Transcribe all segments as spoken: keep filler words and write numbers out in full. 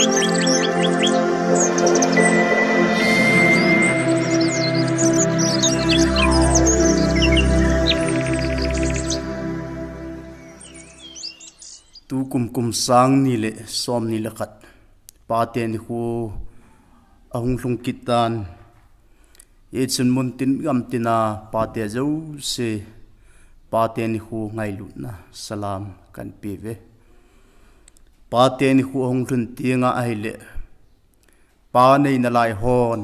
Tukum kum sang ni le som ni le khat, Pate nikho ahung lhung kit tan. Hichun muntin gamtina pate jouse, Pate nikho ngailutna salam kahin pe uve. Pate nikho ahung lhun tenga ahile, pa nei nalai hon,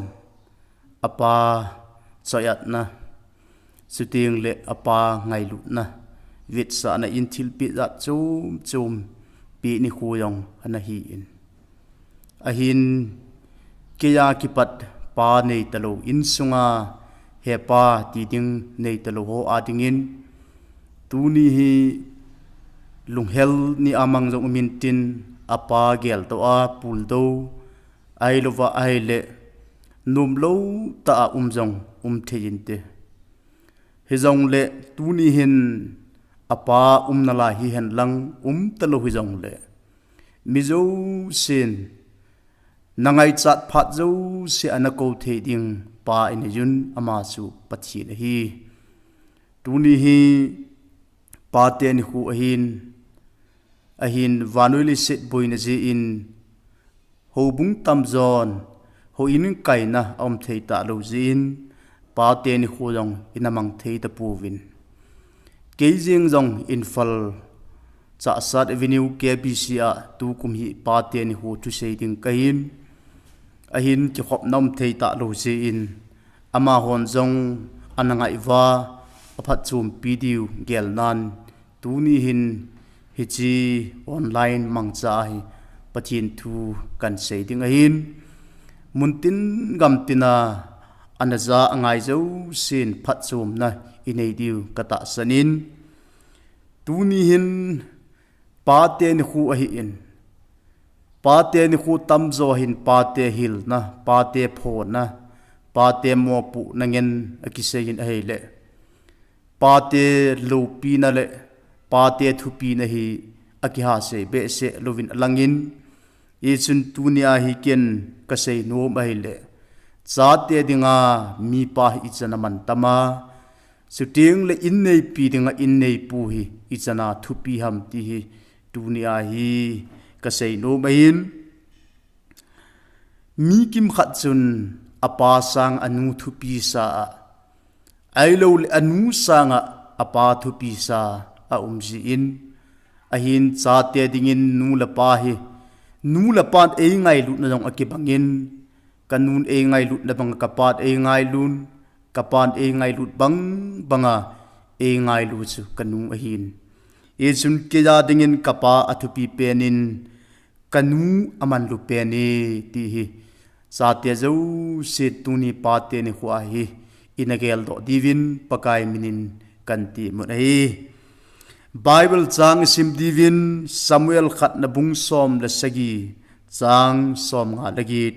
apa choiatna, chuteng le apa ngailutna, vetsahna in thilpeh jat chom chom peh nikho jong ana hin. Ahin, keija kipat pa nei talou, insunga hepa ti ding nei talou ho adingin, tuni hi lunghel ni amang jong umin tin, apa geldoh a, puldou, ahilouva ahile, nomlou tah a um jong um thei inte. Hijongle tuni hin apa um nalai hihen lang, um talou hijongle, mi jousen na ngaichat phat jouse ana kou thei ding pa inei un, ama chu Pathen ahi. Tuni hi Pate nikho ahin, ahin vannoi leiset boina jeh in, houbung tamjon, houin kaina aum thei talou jeh in, Pate nikho jong ina mang thei tapouvin. Kei jeng jong Imphal, Chahsat Avenue, K B C a tukum hi Pate nikho thusei ding kahin, ahin kikhopna um thei talou jeh in, amahon jong ana ngai uva, aphatchompi diu gelnan, tuni hin hiche online mangcha a hi Pathen thu kahin sei ding ahin, muntin gamtina ana ja angai jousen phatchomna inei diu katahsan in, tuni hin Pate nikho ahin, Pate nikho tamjo hin pate hilna, pate phona, pate mopohna ngen akisei in ahile, pate loupina le pate thupina hi akihasei behseh louvin alangin, hichun tunia hi ken kasei nom ahile, chate dinga mipa hi ichan a man tam a, chuteng le inneipi dinga inneipu hi ichan a thupi ham ti hi tunia hi kasei nom ahin, mi kimkhat chun apa sang anu thupi sa a, ahilouleh anu sanga apa thupi sa aum jin, ahin chate dingin nu le pa hi, nu le pan eingailutna jong akibangin, kanun eingailutna banga kapan eingailut, kapan eingailut bang banga eingailu chu kanu ahin. Hichun keija dingin kapa athupi penin, kanu amanlu pen e ti hi, chate jouse tuni Pate nikho a hi ina geldoh diuvin Pakai minin kahin temut ahi. Bible chang isim diuvin Samuel khatna bung som le sagi, chang somnga le get.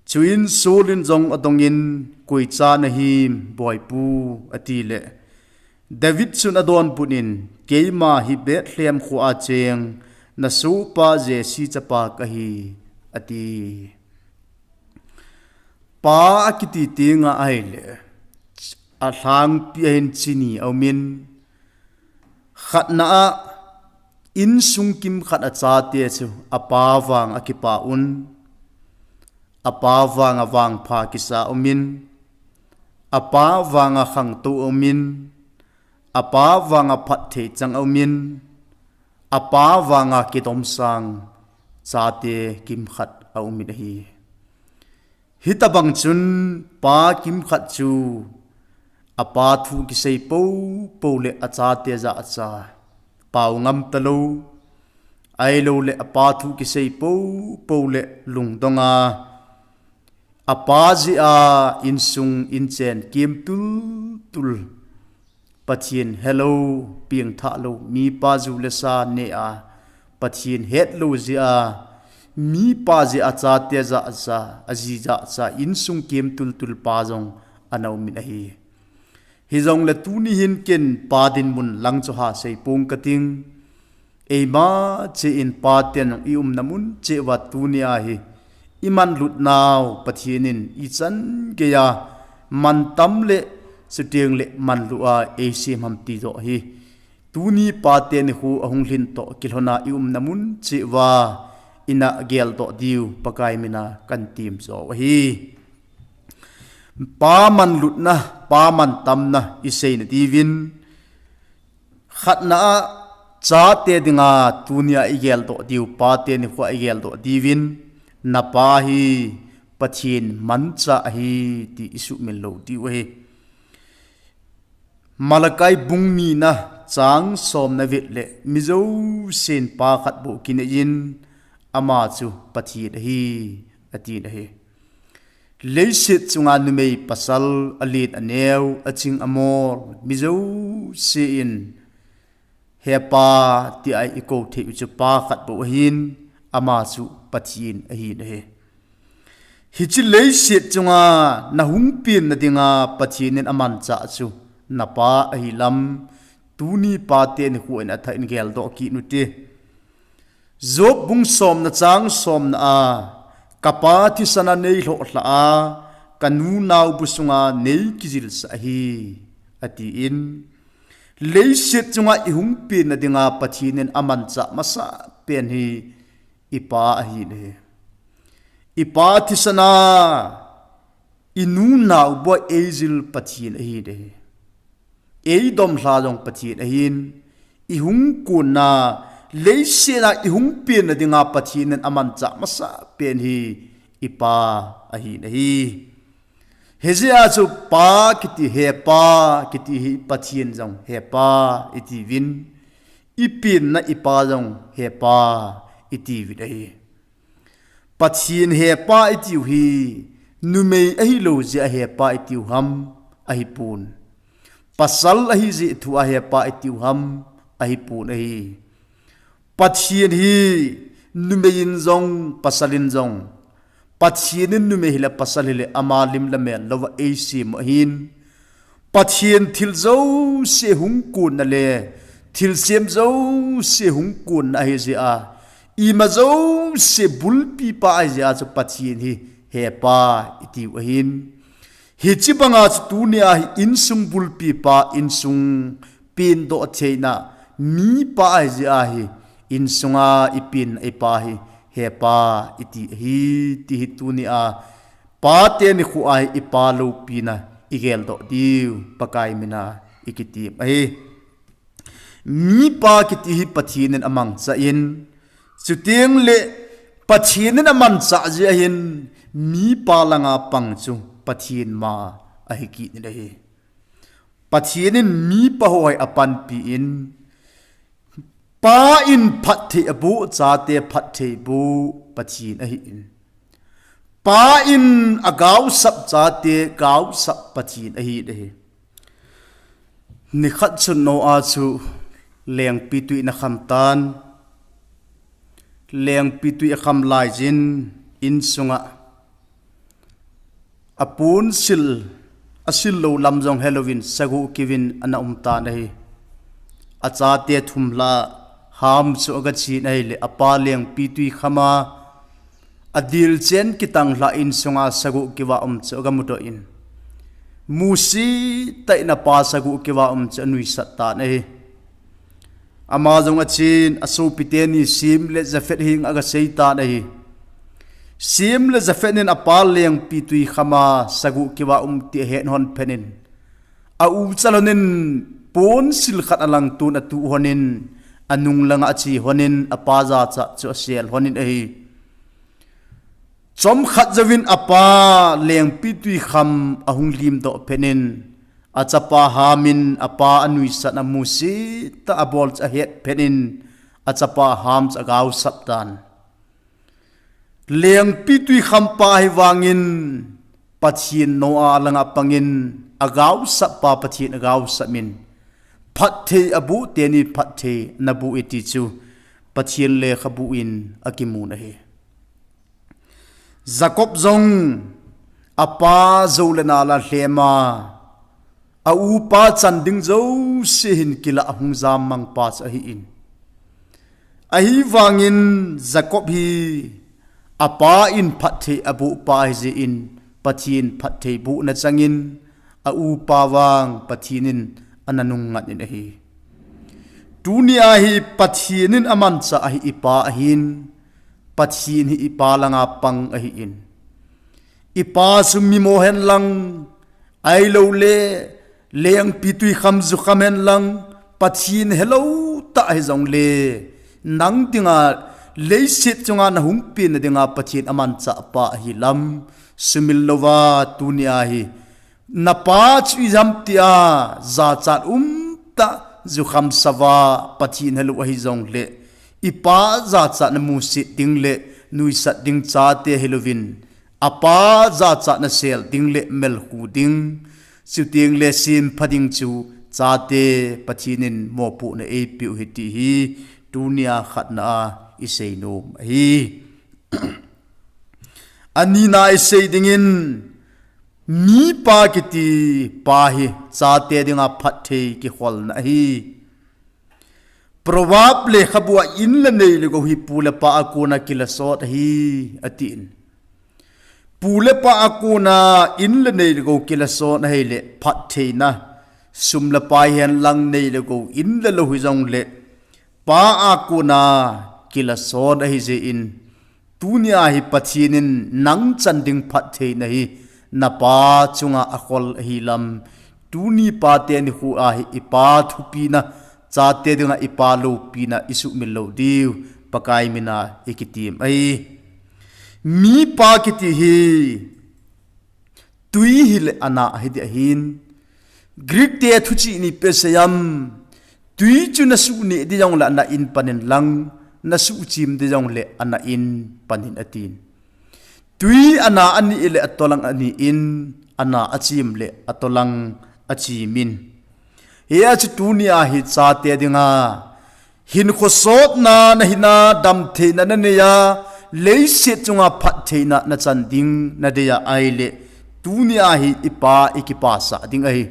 Chuin Saul in jong adongin, Koi cha nahim, boipu, atile, David chun adonbut in, Keima hi Bethlehem khoa cheng nasopa Jesse chapa kahi, ati. Pa akiti tenga ahile, alhangpi a hin chi ni aumin, khatna a insung kimkhat a chate chu apa vanga kipa un, apa vanga vangpha kisa aumin, apa vanga khangtou aumin, apa vanga phatthei chang aumin, apa vanga kidomsang chate kimkhat aumin ahi. Hitobang chun pa kimkhat chu apa thu kisei poupou le achate jahcha pao ngam talou, ahilouleh apa thu kisei poupou le lungdonga, apa jeh a insung inchen kem tultul, Pathen helou, pengthah lou, mipa ju le sa neh a, Pathen hetlou jeh a, mipa jeh a chate jahcha, aji jahcha, insung kem tultul pa jong ana umin ahi. Hijongle tuni hin ken pa dinmun lang chu hasei pong kating. Eima cheh in paten i umna mun cheh uva tunia hi i manlut nau Pathen in ichan geiya mantam le chuteng le manlu a eisem ham ti doh hi tuni pate nikho ahung lhin toh kilhona i umna mun cheh uva ina geldoh diu Pakai mina kan temjo ahi. Pa manlutna, pa mantamna i seina diuvin, khatna a chate dinga tunia i geldoh diu, pate nikhoa i geldoh diuvin, na pa hi Pathen manchah ahi ti i suhmil lou diu ahi. Malakai bung nina chang somna vet le mi jousen pa khat bou kinei in ama chu Pathen ahi, ati ahi. Leiset chunga numei pasal alen aneo aching amol mi jousen he pa tia i kou thei u chu pa khat bou ahin ama chu Pathen ahi ahi. Hiche leiset chunga na hung penna dinga Pathen in amanchah chu na pa ahi lam tuni pate nikho in athah in geldoh kit ute. Job bung somna chang somna a ka pa thisan a nei lhoh lha a ka nu nao bu sunga nei kijilsah ahi ati in. Leiset chunga i hung penna dinga Pathen in amanchah masapen hi i pa ahi ahi. I pa thisan a i nu nao bua eijil Pathen ahi ahi. Eidom lha jong Pathen ahin i hung kunna leiset a i hung penna dinga Pathen in amanchah masapen hi i pa ahi ahi. Hijeh a chu pa kiti he pa kiti hi Pathen jong he pa i tiuvin i penna i pa jong he pa i tiuvin ahi. Pathen he pa i tiu hi numei ahilou jeh a he pa i tiu ham ahipon. Pasal ahi jeh thua he pa i tiu ham ahipon ahi. Pathen hi numei in jong pasal in jong Pathen in numei hile pasal hile ama lim le mel louva eisem u ahin. Pathen thil jouse hung kunna le thilsem jouse hung kunna ahi jeh a ima jouse bulpi pa ahi jeh a chu Pathen hi he pa i tiu ahin. Hiche banga chu tunia hi insung bulpi pa insung pendoh theina mi pa ahi jeh a hi insunga i pen i pa hi he pa i ti ahi ti hi tunia pate nikho a hi i pa loupina i geldoh diu Pakai mina i kitem ahi. Mi pa kiti hi Pathen in amangchah in, chuteng le Pathen in amanchah jeh ahin mi pa langa pang chu Pathen ma ahi kit in ahi. Pathen in mi pa ho hi apanpi in, pa in phatthei aboh, chate phatthei aboh Pathen ahin, pa in agaosap, chate gaosap Pathen ahi ahi. Nikhat chun Noah chu lengpitwi in akham tan, lengpitwi akham laijin insunga aponsil, asil lou lam jong helouvin sagoh keuvin ana um tan ahi. Achate thum lha ham chu aga chen ahile apa lengpitwi khama adil chen kitang lha insunga sagoh keuva um chu aga mudoh in, musit tah in apa sagoh keuva um chu anuisat tan ahi. Ama jong achen, asopi teni Shem le Japheth henga aga sei tan ahi. Shem le Japheth in apa lengpitwi khama sagoh keuva um ti ahet lhon phat in, aucha lhon in ponsil khat alangtun atuh lhon in, anung langa ache lhon in, apa jachat chu asel lhon in ahi. Chomkhat jouvin apa lengpitwi kham ahung limdoh phat in, achapa Ham in apa anuisat a musit tah abol chu ahet phat in, achapa Ham chu agaosap tan. Lengpitwi khampa hi vangin Pathen Noah langa pangin agaosappa Pathen agaosap in, phatthei aboh teni phatthei naboh e ti chu Pathen lekhabu in akimun ahi. Jacob jong apa jou le nal a lhem a, aupa chan ding jouse hin kilah a hung jammang pa chu ahin, Ahivangin Jacob hi apa in phatthei aboh pa ahi jeh in, Pathen phatthei bohna changin a upa vang Pathen in ana nungngat in ahi. Tunia hi Pathen in amanchah ahi ipa ahin, Pathen hi ipa langa pang ahin, ipa chu mimo hen lang, ahilouleh lengpitwi kham jukham hen lang, Pathen helou tah hijongle, nang dinga leiset chunga nahung penna dinga Pathen amanchah pa ahi lam sumil louva, tunia hi napa chu ijam tia jachat umtah jukham sava Pathen helou ahijongle, ipa jachat namusit ding le nuisat ding chate hilouvin, apa jachat nasel ding le melkhu ding, chuteng le sempha ding chu chate Pathen in mopohna eipeh u ahi ti hi tunia khatna a isei nom ahi. Anina isei dingin, mipa kiti pa hi chate dinga phatthei kikholna ahi. Proverb lekhabu a in le nei le gou hi pu le pa a kona kilasot ahi, atin. Pu le pa a kona in le nei le gou kilasot ahile phattheina, sum le pai hen lang nei le gou in le lou hijongle, pa a kona kilasot ahi jeh in, tunia hi Pathen in nang chan ding phattheina hi napa chunga akhol ahi lam, tuni pate nikho a hi ipa thupina, chate dinga ipa loupina isumil lou diu Pakai mina ikitem ahi. Mipa kiti hi twi hile ana ahi ding ahin, Greek te thuchih ni pe seiam, twi chu nasuh neh ding jongle ana in pan in lang, nasuh chim ding jongle ana in pan in atin. Twi ana aneh le atolang aneh in, ana achim le atolang achim in. Hia chu tunia hi chate dinga hinkho sotna nahina, damtheina nanei a, leiset chunga phattheina nachan ding nadei a ahile, tunia hi ipa ikipasah ding ahi.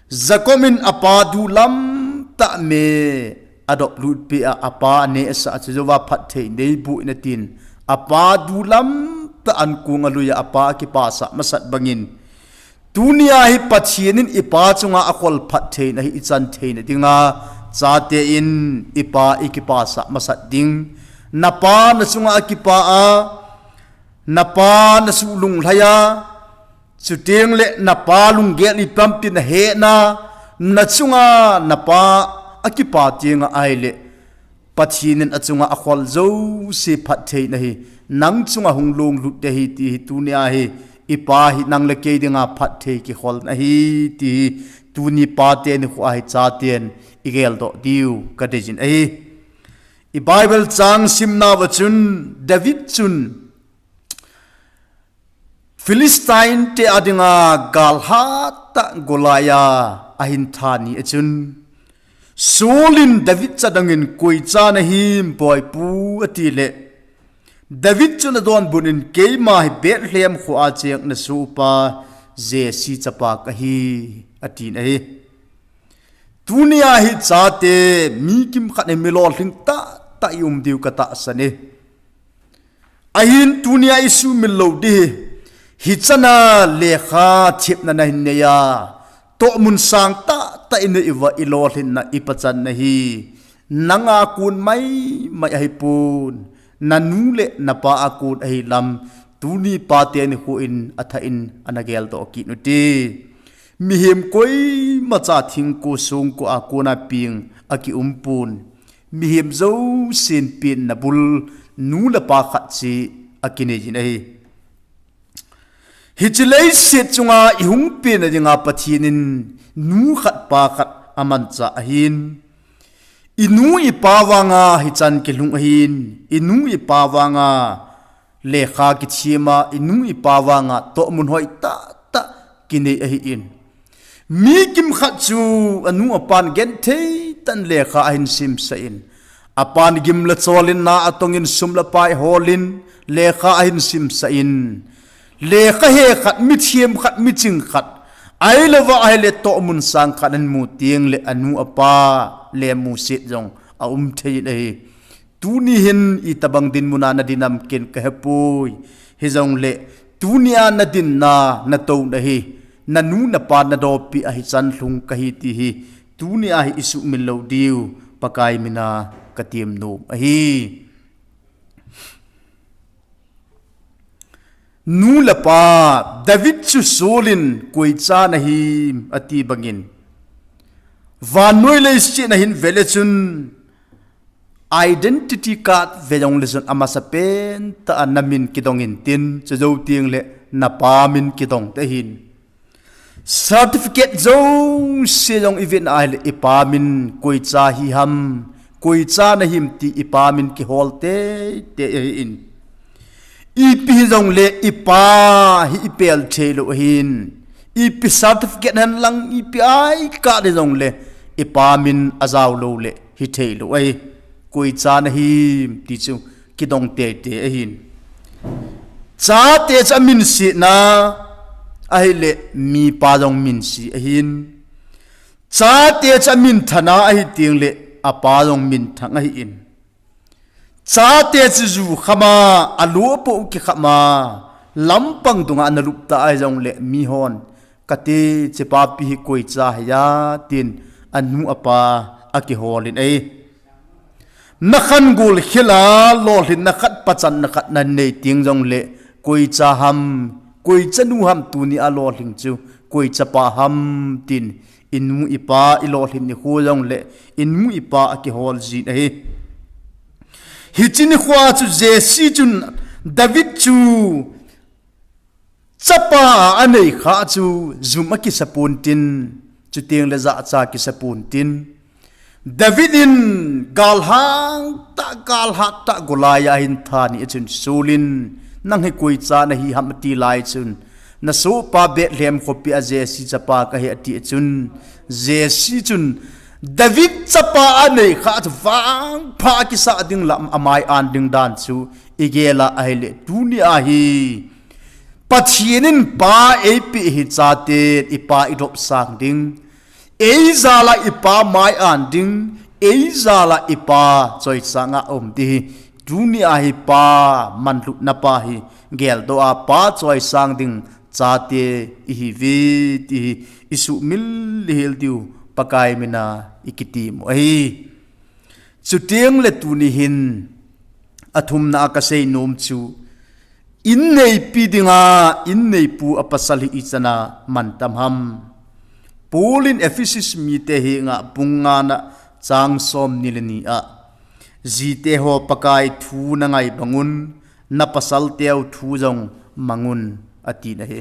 Jacob in apa dulam tah me adop lut peh a, apa anehsah a, chujouva phatthei neiboh in atin, apa dulam tah ankong alui a, apa akipasah masat bangin, tunia hi Pathen in ipa chunga akhol phattheina hi ichan theina dinga, chate in ipa ikipasah masat ding. Napa nachunga akipa a, napa nasuh lunglhai a, chuteng le napa lunggel ipi ham ti nahetna, nachunga napa akipa tenga ahile, Pathen in achunga akhol jouse phattheina hi nang chunga hung longlut ding ahi ti hi tunia hi, ipa hi nang le kei dinga phatthei kikholna ahi ti hi tuni pate nikho a hi chaten igeldoh diu kadei jin ahi. I Bible chang simnauva chun, David chun Philistine te a dinga gal hattah Goliath ahin tha ni a chun, Saul in David chadang in, koi cha nahim boipu, ati le, David chun adonbut in, keima hi Bethlehem kho a cheng nasohpa Jesse chapa kahi, atin ahi. Tunia hi chate, mi kimkhat hi milolhing tahtah i um diu katahsan e. Ahin tunia i sumil lou ding hi, hichana lekha thepna nahin nei a, tohmun sang tahtah i nei uva i lolhinna i pachatna hi, nanga kon maimai ahipon, nanu le napa a kon ahi lam, tuni pate nikho in athah in ana geldoh kit ute. Mihem koimacha thingko songko a kona peng akium pon. Mihem jousen penna bul nu le pa khat cheh akinei jin ahi. Hiche leiset chunga i hung penna dinga Pathen in nu khat pa khat amanchah ahin. I nu i pa vanga hichan kilhung ahin. I nu i pa vanga lekha kithem a, i nu i pa vanga tohmun hoi tahtah kinei ahin. Mi kimkhat chu anu apan genthei tah in lekha ahin simsah in, apan gim le chol in na atong in sum le pai hol in lekha ahin simsah in, lekha he khat, mithem khat, miching khat, ahilouva ahile tohmun sang khat ahin mu teng le anu apa le musit jong aum thei in ahi. Tuni hin itobang dinmun a nadin ham ken kahepoi. Hijongle, tunia nadinna, natouna hi, nanu napa nadoppi ahi chan lhung kahi ti hi, tunia hi isuhmil lou diu, Pakai mina katem nom ahi. Nu le pa, David chu Saul in koicha nahim ati bangin, vannoi leiset nahin vele chun, identity card ve jongle chun amasa pentah a namin kidong intin, chujou tengle napa min kidong te hin. Certificate jouse jong ivet na ahile ipa min koicha hiham, koicha nahim ti ipa min kihol teitei ahin. Ipi hijongle ipa hi ipel theilou ahin. Ipi certificate henlang ipi I card hijongle ipa min ajao loule hithei lou ahi. Koicha nahim ti chu kidong teitei ahin. Chate chu aminsetna ahile mipa jong minse ahin. Chate chu aminthana ahi tengle apa jong minthang ahin. Chate chu ju khama, alo apoh kikhama, lampang dunga analupta ahijongle mihon, kati chepapi hi koicha hiya tin anu apa akiholin ahi. Nakhan golkhel a lolhinna khat, pachatna khat nanei teng jongle, koicha ham, koicha nu ham tunia lolhing chu, koicha pa ham tin, inu ipa ilolhin nikho jongle, inu ipa akihol jin ahi. Hiche nikhoa chu Jesse chun David chu chapa anei kha chu jum akisapon tin, chutengle jahcha kisapon tin. David in galhang tah, galhat tah Goliath ahin tha ni achun Saul in, nang hi koicha nahi ham ati lai chun, nasohpa Bethlehem khopi a Jesse chapa kahi ati achun, Jesse chun David chapa anei kha chu vangpha akisah ding lam amai an ding dan chu igel a ahile tunia hi Pathen in pa eipeh hi chaten ipa idopsang ding, eijala ipa mai an ding, eijala ipa choisanga um ti hi, tunia hi pa manlutna pa hi geldoh a pa choisang ding chate ihiuve ti hi isuhmil lheh diu Pakai mina ikitem u ahi. Chutengle tuni hin athumna a kasei nom chu, inneipi dinga inneipu apasal hi ichan a mantam ham. Paul in Ephesus mite henga bung ngana chang somni le ni a, jiteho Pakai thu nangai bangun, napasalteu thu jong mangun atin ahi.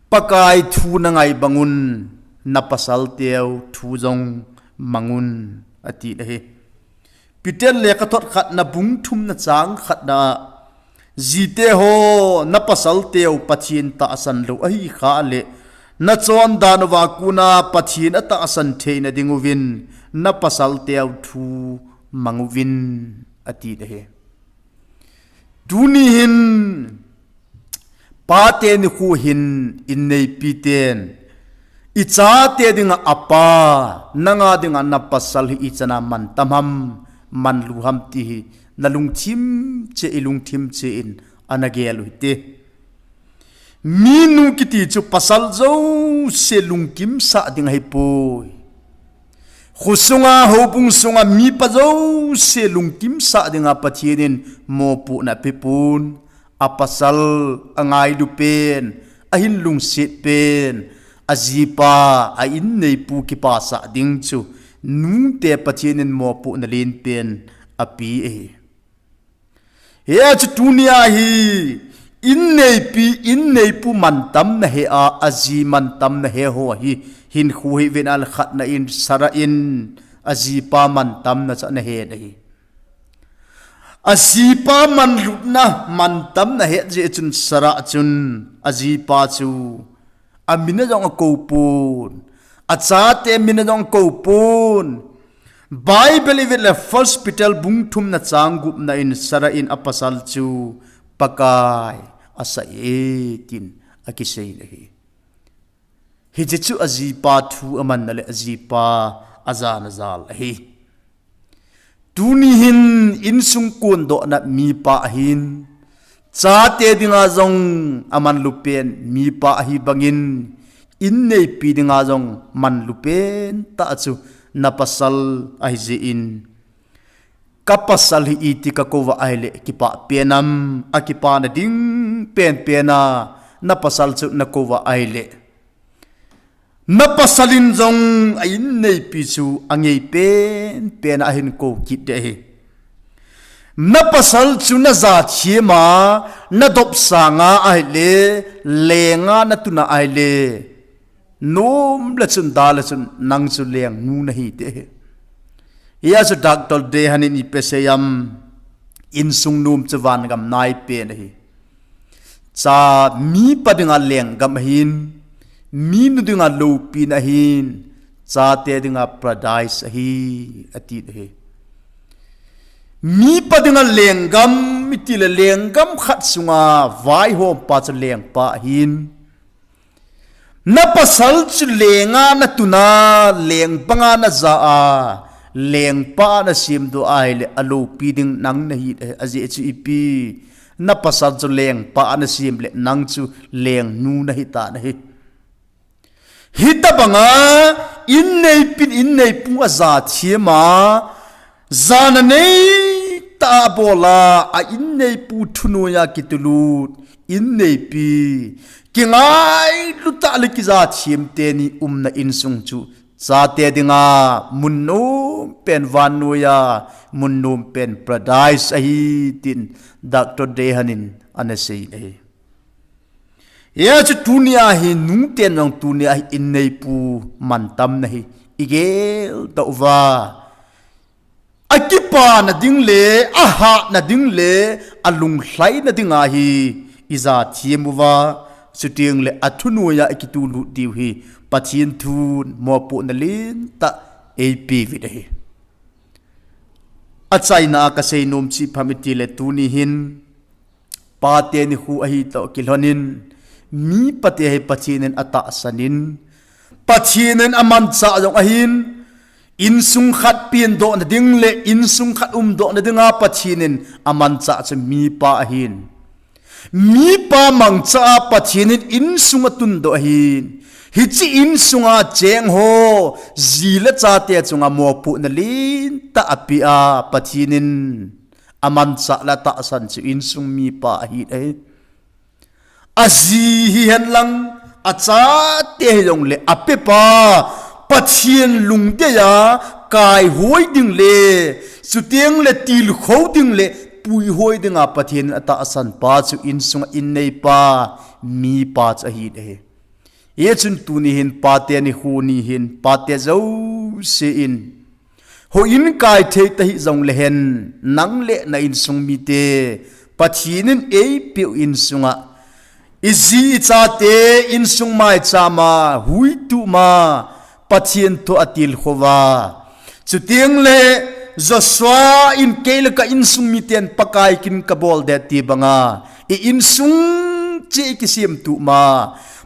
Pakai thu nangai bangun, napasalteu thu jong mangun atin ahi. Peter lekhathot khatna bung thumna chang khatna a, jiteho napasalteu Pathen tahsan lou ahi khah le, nachondan uva kona Pathen atahsan theina dinguvin napasalteu thu manguvin atin ahi. Tuni hin pate nikho hin inneipi ten ichate dinga apa, nanga dinga napasal hi ichan a mantam ham, manlu ham ti hi nalungthim cheh, ilungthim cheh in anagel u hite. Minu kiti chu pasal jouse lungkimsah ding ahipoi. Khosunga, houbung sunga mipa jouse lungkimsah dinga Pathen in mopohna apepon, apasal, angailu pen, ahin lungset pen, ajipa, ainneipu kipasah ding chu nute Pathen in mopohna lenpen ape ahi. Hia chu tunia hi inneipi, inneipu mantam nahe a, aji mantam nahe ho hi hinkho hi ven a le khatna in Sarah in ajipa mantamna chu ana he ahi. Ajipa manlutna mantam nahet jeh chun Sarah chun ajipa chu amin a jong akoupon, achate min a jong akoupon. Bible ivet le First Peter bung thumna chang gupna in Sarah in apasal chu Pakai asah e tin akisei ahi. Hiche chu ajipa thu amanna le ajipa ajana jal ahi. Tuni hin insung kondohna mipa ahin, chate dinga jong amanlu pen mipa ahi bangin, in neipi dinga jong manlu pen tah chu na pasal ahi jeh in, ka pasal hi iti ka kou va ahile kipah pen am, akipana ding penpen a na pasal chu na kou va ahile, na pasal in jong a in neipi chu angei penpen a ahin kou kit ding ahi. Na pasal chu na jathem a, na dopsang a ahile, leng a na tun a ahile, nom le chun da le chun nang chu lengnu nahi ding ahi. Hia chu Doctor Dehan in ipi asei am, insung nom chu vangam nai pen ahi. Cha, mipa dinga lenggam ahin, minu dinga loupina ahin, chate dinga paradise ahi, ati ahi. Mipa dinga lenggam, iti le lenggam khat sunga vaihompa chu lengpa ahin. Na pasal chu leng a na tun a, leng banga na ja a, lengpa na semdoh ahile aloupi ding nang nahi, ajeh chu ipi, na pasal chu lengpa na sem le nang chu lengnu nahi tan ahi. Hitabanga in neipin in neipu ajathem a, jana neitah a abol a, a in neipu thunoiya kitulut, in neipi, kingailu tah le kijathem teni umna insung chu chate dinga mun nom pen vannoiya, mun nom pen paradise ahi, tin Doctor Dehan in ana sei ahi. Hia chu tunia hi nungten jong tunia hi in neipu mantam nahi, igeldoh uva, akipana ding le, ahatna ding le, alunglhaina dinga hi ijathem uva, chuteng le athunoiya ikitulut diu hi Pathen thun mopohna lentah eipeuvin ahi. Achaina a kasei nom chu ipi ham itile tuni hin pate nikho ahitoh kilhonin, mipate hi Pathen in atahsan in, Pathen in amanchah jong ahin, insung khat pendohna ding le insung khat umdohna dinga Pathen in amanchah chu mipa ahin. Mipa mangcha a Pathen in insung atundoh ahin. Hiche insunga chengho, ji le chate chunga mopohna lentah apeh a Pathen in amanchah le atahsan chu insung mipa ahi ahi. Aji hihen lang, achate hijongle apepa Pathen lungdeiya kaihoi ding le, chuteng le tilkhou ding le puihoi dinga Pathen in atahsan pa chu insunga in neipa, mipa chu ahi ahi. Hichun tuni hin pate nikho ni hin pate jouse in, houin kai thei tahih jongle hen, nang le na insung mite, Pathen in eipeu insunga, iji ichate insung maichama, huitu ma, Pathen thu atilkhou va. Chuteng le Joshua in kei le ka insung miten Pakai kin kabol ding ati banga, i insung cheh i kisemtup ma,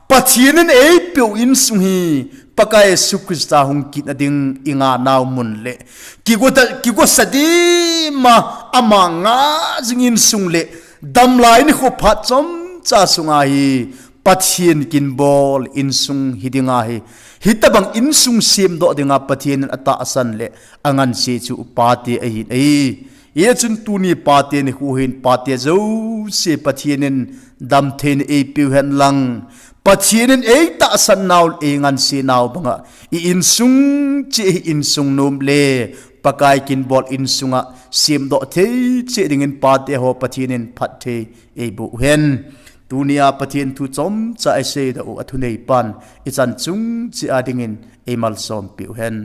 Pathen in eipeu insung hi Pakai Jesu Christa hung kitna ding i nganau mun le, kigo ta, kigosa dima ama nga jing insung le, damlai nikho phat chomcha sunga hi Pathen kin bol insung hi dinga hi, hitabang insung semdoh dinga Pathen in atahsan le anganse chu pate ahin ahi. Hichun tuni pate nikho hin pate jouse Pathen in damtheina eipeu hen lang, Pathen in eitahsan nau, einganse nau banga, i insung cheh hi insung nom le Pakai kin bol insunga semdoh thei cheh dingin pate ho Pathen in phatthei eiboh hen. Tunia Pathen thu chomcha isei doh u athunei pan, ichan chung cheh a dingin eimalsom peh u hen.